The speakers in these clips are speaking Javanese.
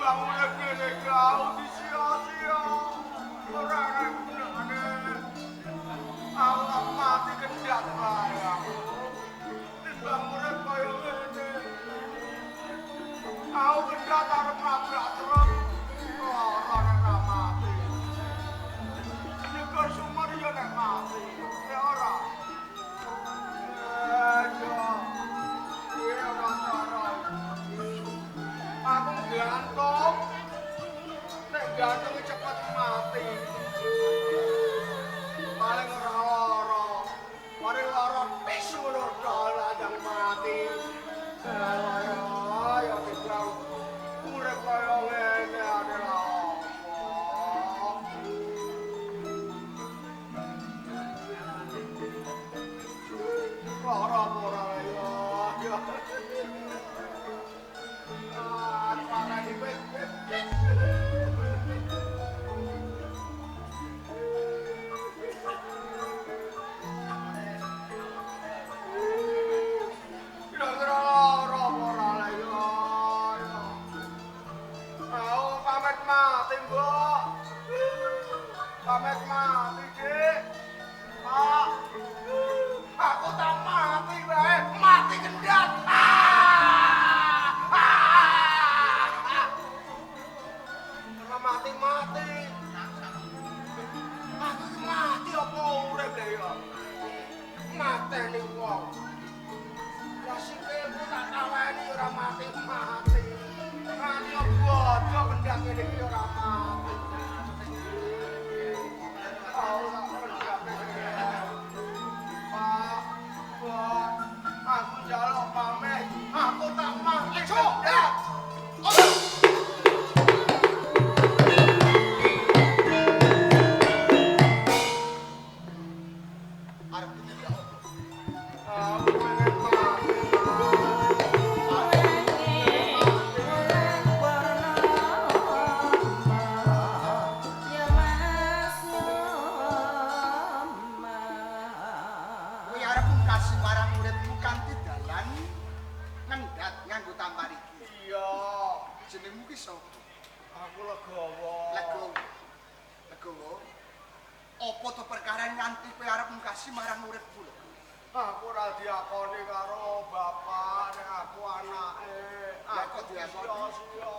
Timbang urip ngene kau disia-sia. Ora ana gunane. Aku mati kendhat wae aku. Timbang urip kaya ngene. Aku kendhat arep nabrak truk. Ora nek ora mati. Nyekur sumur ya nek mati. Ya ora. Ya. Iya ora cara. Aku gantung. Nek gantung cepet mati. Paling ora lara. Paling lara pis ngono tok landang mati. Ya timbang urip kaya ngene adalah apa? Lara apa ora ya? Ya. Ah, parani wis. Kira-kira lara apa ora lah ya? Ya. Aku pamit mati, Mbok. Pamit mati, Dik. Pak. Aku tak mati wae, mati kendhat. Ora mati-mati. Aku iki mati apa urip lho ya? Mateni wong. Lah sikilku tak taweni ora mati-mati. Mati bodoh kendhat ngene iki ora mati. Aku tak kendhat ngene. Pak, Mbok, aku njaluk pamit. Aku tak mati kendhat. Arep piye apa? Aku pengen mati, Mas. Kowe arep mungkasi marang uripmu kanthi dalan ngendhat nganggo tampar iki. Iya, Jenengmu ki sapa? aku legowo. Legowo. Legowo. Apa to perkara nganti kowe arep mungkasi marang uripmu lho? Aku ora diakoni karo bapak nek aku anake. Lah Aku kok diakoni? disia-sia.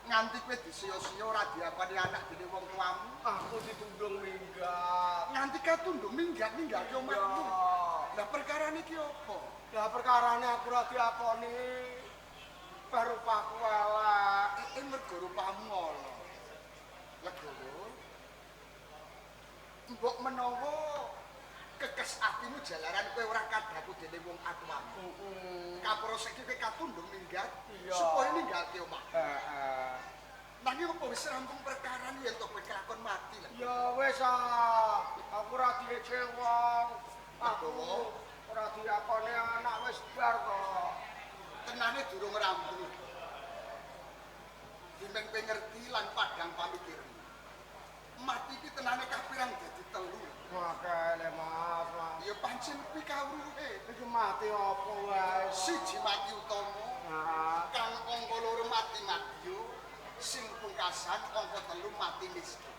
Nganti kowe disia-sia ora diakoni anak dene wong tuamu. Aku ditundung minggat. Nganti katundung minggat ninggalke omahmu. Ya. Lah perkarane iki apa? Lah perkarane aku ora diakoni. Baru rupaku elek. Eh mergo rupamu ala. Legowo. Mbok menawa kekes atimu jalaran kowe ora kadhaku dene wong atuamu. Heeh. Kapro saiki kowe katundung minggat Iya. supaya ninggalke omah. Heeh. Nanging apa wis rampung perkarane yen to kowe kelakon mati lah. Ya wis ah, aku ora diece wong. Aku Legowo. ora diakoni anak wis bar to. Tenane durung rampung. Dimen kowe ngerti lan padhang pamikirmu. Mati iki tenane kapirang dadi telu. Makane Mas, Mas. Ya pancen kuwi kawruhe. Iki mati apa wae? Siji mati utama, Heeh. kang angka loro mati madya, sing pungkasan angka telu mati miskin.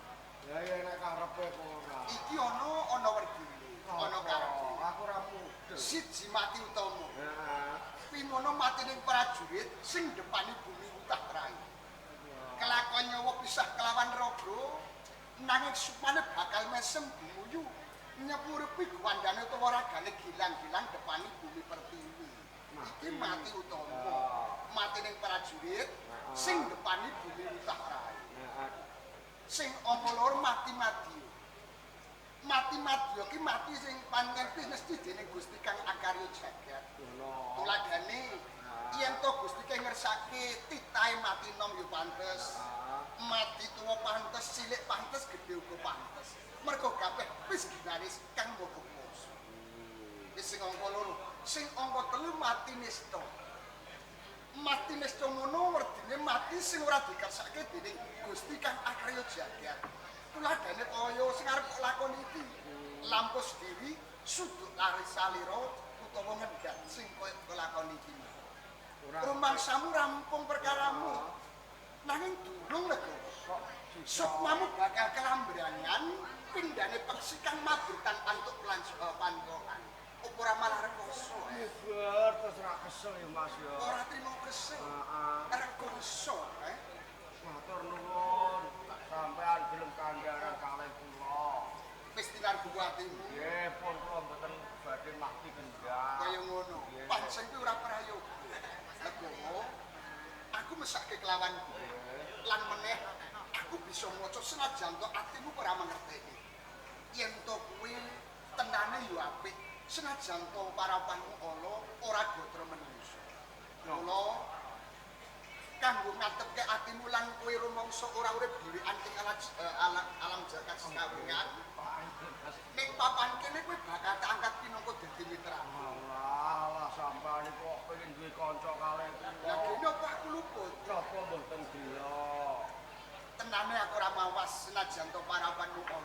Ya ya nek karepe apa ora. Iki ana ana werdine, ana karepe. Aku ora mudeng. Siji mati utama, Heeh. pimono mati ning prajurit sing depani bumi wutah rai. Kelakon nyawa pisah kelawan raga, nanging sukmane bakal mesem bumuyu nyepurepi gwandane utawa ragane gilang-gilang depani bumi pertiwi. Iki mati utama, mati ning prajurit sing depani bumi wutah rai. Heeh. Sing angka loro mati madya. Mati madya ki mati sing pancen mesti dening Gusti Kang Akarya jagat. Ngono. Tuladhane yen to Gusti Kang ngersake titahe mati nom ya pantes. Mati tuwa pantes, cilik pantes, gedhe uga pantes. Mergo kabeh wis ginaris Kang Maha Kuwasa. Wis sing angka loro, sing angka telu mati nista. Mati nista ngono werdine mati sing ora dikersake dening Gusti Kang Akarya jagat. Tuladhane kaya sing arep kok lakoni iki. Lampus diri suduk lari salira utawa ngendhat sing koyo kelakoni iki. Ora. Rumangsamu rampung perkaramu. Nanging durung Legowo. Sukmamu bakal kelambrangan pindhane peksi kang mabur tanpa antuk pantokan. Apa ora malah rekoso? Miber terus ra kesel ya Mas ya. Ora trimo kesel. Heeh. Rekoso, eh. Matur nuwun, sampean gelem kandharan kalih kula. Wis tinarbu atimu. Nggih, pun kula mboten badhe mati kendhang. Kaya ngono. Pancen kuwi ora prayoga. Legowo, aku mesake kelawan kowe. Lan meneh aku bisa maca senajan to atimu ora mangerteni. Yen to kuwi tenane yo apik, senajan to parapanmu ala ora gatra menungso. Mula kanggo ngatepke atimu lan kowe rumangsa ora urip dhewean ing alam jagat sekawingan. Ning papan kene kowe bakal tak angkat pinangka dadi mitra. Alah, alah sampean iki kok pengen duwe kanca kalih kula. Lah dene apa aku luput? Napa mboten gelo? Tenane aku ora mawas senajan to parapanmu ora.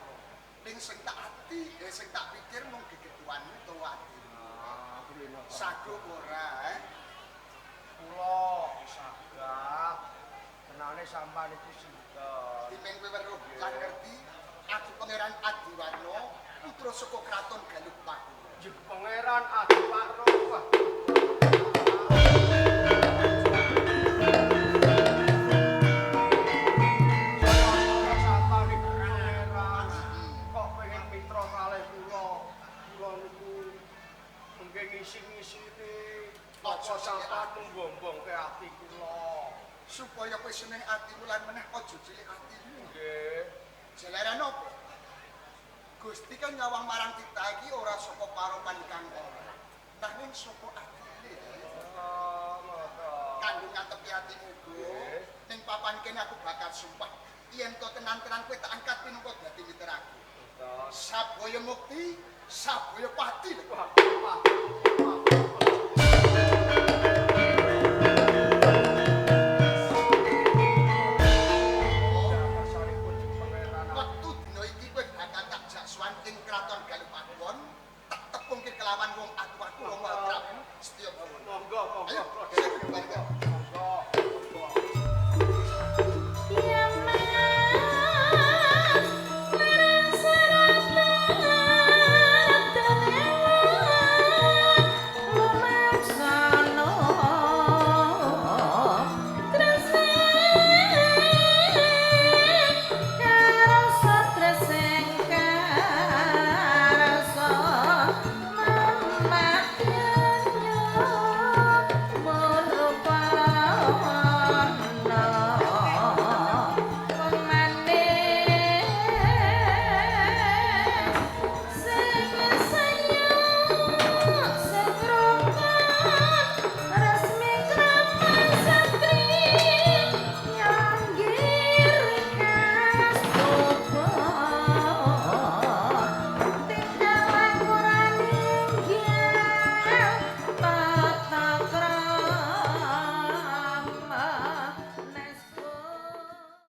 Ning sing tak ati, sing tak pikir mung gegeduanmu utawa atimu. Ah, kulino. Sagup ora, eh? Kula sagah. Tenane sampean iki sinten? Timeng kowe weruh lan ngerti aku Pangeran Adiwarna, putra saka Kraton Galuh Paku. Jek Pangeran Adiwarna. Wah. Sampean iki pangeran. Kok pengen mitra kalih kula? Kula niku mengke ngisi-ngisine. Apa sampean mbombongke ati kula? Supaya kowe seneng atimu lan meneh aja cilik atimu. Nggih. Jalaran apa? Gusti kan nyawang marang titah iki ora saka paropan kang ora. Nanging saka atine. Oh, ngoten. Kanggo ngatepi atimu, Go. Ning papan kene aku bakal sumpah yen to tenan-tenan kowe tak angkat pinangka dadi mitraku. Sabaya mukti, sabaya pati. Wah, wah, wah.